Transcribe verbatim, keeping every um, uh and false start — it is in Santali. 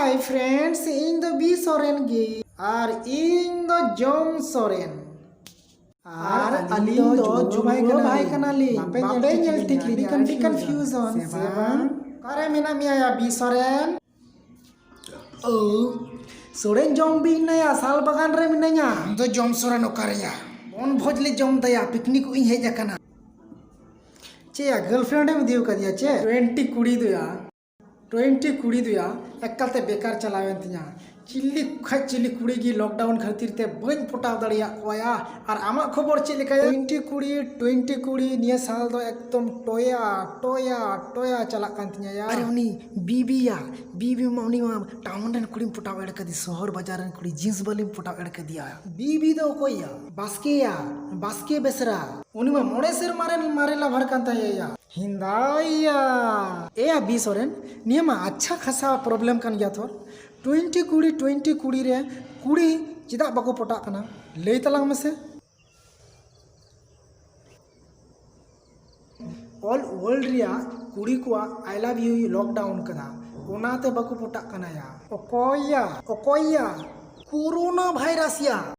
Hi friends, ᱤᱧ ᱫᱚ ᱵᱤ ᱥᱚᱨᱮᱱ ᱜᱮ᱾ ᱟᱨ ᱤᱧ ᱫᱚ ᱡᱚᱢ ᱥᱚᱨᱮᱱ᱾ ᱟᱨ ᱟᱹᱞᱤᱧ ᱫᱚ ᱡᱩᱣᱟᱹ ᱵᱷᱟᱭ ᱠᱟᱱᱟᱞᱤᱧ᱾ ᱵᱟᱯᱮ ᱧᱮᱞ ᱴᱷᱤᱠ ᱞᱤᱧᱟ, ᱟᱹᱰᱤ confusion ᱥᱮ ᱵᱟᱝ? ᱚᱠᱟᱨᱮ ᱢᱮᱱᱟᱜ ᱢᱮᱭᱟ ᱭᱟ ᱵᱤ ᱥᱚᱨᱮᱱ? ᱳ, ᱥᱚᱨᱮᱱ ᱡᱚᱢ ᱵᱤ ᱢᱮᱱᱟᱭᱟ, ᱥᱟᱞ ᱵᱟᱜᱟᱱ ᱨᱮ ᱢᱮᱱᱟᱧᱟ᱾ ᱟᱢ ᱫᱚ ᱡᱚᱢ ᱥᱚᱨᱮᱱ ᱚᱠᱟᱨᱮᱭᱟ? ᱵᱚᱱ ᱵᱷᱚᱡᱽ ᱞᱮ ᱡᱚᱢ ᱫᱟᱭᱟ, picnic ᱤᱧ ᱦᱮᱡ ᱟᱠᱟᱱᱟ᱾ ᱪᱮᱫ ᱭᱟ, girlfriend ᱮᱢ ᱤᱫᱤ ᱟᱠᱟᱫᱮᱭᱟ ᱪᱮ? Twenty ᱠᱩᱲᱤ ᱫᱚᱭᱟ, twenty ᱠᱩᱲᱤ ᱫᱚᱭᱟ, ᱮᱠᱟᱞ ᱛᱮ ᱵᱮᱠᱟᱨ ᱪᱟᱞᱟᱣᱮᱱ ᱛᱤᱧᱟ᱾ ᱪᱤᱞᱤ ᱠᱷᱟᱡ ᱪᱤᱞᱤ ᱠᱩᱲᱤ ᱜᱮ lockdown ᱠᱷᱟᱹᱛᱤᱨ ᱛᱮ ᱵᱟᱹᱧ ᱯᱚᱴᱟᱣ ᱫᱟᱲᱮᱭᱟᱜ ᱠᱚᱣᱟ ᱭᱟ᱾ ᱟᱨ ᱟᱢᱟᱜ ᱠᱷᱚᱵᱚᱨ ᱪᱮᱫ ᱞᱮᱠᱟ ᱭᱟ? Twenty ᱠᱩᱲᱤ, twenty ᱠᱩᱲᱤ ᱱᱤᱭᱟᱹ ᱥᱟᱞ ᱫᱚ ᱮᱠᱫᱚᱢ ᱴᱚᱭᱟ, ᱴᱚᱭᱟ, ᱴᱚᱭᱟ ᱪᱟᱞᱟᱜ ᱠᱟᱱ ᱛᱤᱧᱟ ᱭᱟ᱾ ᱟᱨ ᱩᱱᱤ ᱵᱤᱵᱤ ᱭᱟ, ᱵᱤᱵᱤ ᱢᱟ ᱩᱱᱤ ᱢᱟ town ᱨᱮᱱ ᱠᱩᱲᱤᱢ ᱯᱚᱴᱟᱣ ᱮᱲ ᱠᱟᱫᱮ, ᱥᱚᱦᱚᱨ ᱵᱟᱡᱟᱨ ᱨᱮᱱ ᱠᱩᱲᱤ jeans ᱵᱟᱹᱞᱤᱢ ᱯᱚᱴᱟᱣ ᱮᱲ ᱠᱟᱫᱮᱭᱟ᱾ ᱵᱤᱵᱤ ᱫᱚ ᱚᱠᱚᱭ ᱭᱟ? ᱵᱟᱥᱠᱮ ᱭᱟ, ᱵᱟᱥᱠᱮ ᱵᱮᱥᱨᱟ᱾ ᱩᱱᱤ ᱢᱟ ᱢᱚᱬᱮ ᱥᱮᱨᱢᱟ ᱨᱮᱱ ᱢᱟᱨᱮ lover ᱠᱟᱱ ᱛᱟᱭᱟ ᱭᱟ᱾ ᱦᱤᱸᱫᱟᱭᱟ᱾ ᱮ ᱭᱟ ᱵᱤ ᱥᱚᱨᱮᱱ, ᱱᱤᱭᱟᱹ ᱢᱟ ᱟᱪᱪᱷᱟ ᱠᱷᱟᱥᱟ problem ᱠᱟᱱ ᱜᱮᱭᱟ ᱛᱷᱚᱨ᱾ Twenty ᱠᱩᱲᱤ, twenty ᱠᱩᱲᱤ ᱨᱮ ᱠᱩᱲᱤ ᱪᱮᱫᱟᱜ ᱵᱟᱠᱚ ᱯᱚᱴᱟᱜ ᱠᱟᱱᱟ? ᱞᱟᱹᱭ ᱛᱟᱞᱟᱝ ᱢᱮᱥᱮ᱾ All world ᱨᱮᱭᱟᱜ ᱠᱩᱲᱤ ᱠᱚᱣᱟᱜ I love you lockdown ᱠᱟᱫᱟ, ᱚᱱᱟᱛᱮ ᱵᱟᱠᱚ ᱯᱚᱴᱟᱜ ᱠᱟᱱᱟ ᱭᱟ᱾ ᱚᱠᱚᱭ ᱭᱟ? ᱚᱠᱚᱭ ᱭᱟ? Corona virus ᱭᱟ᱾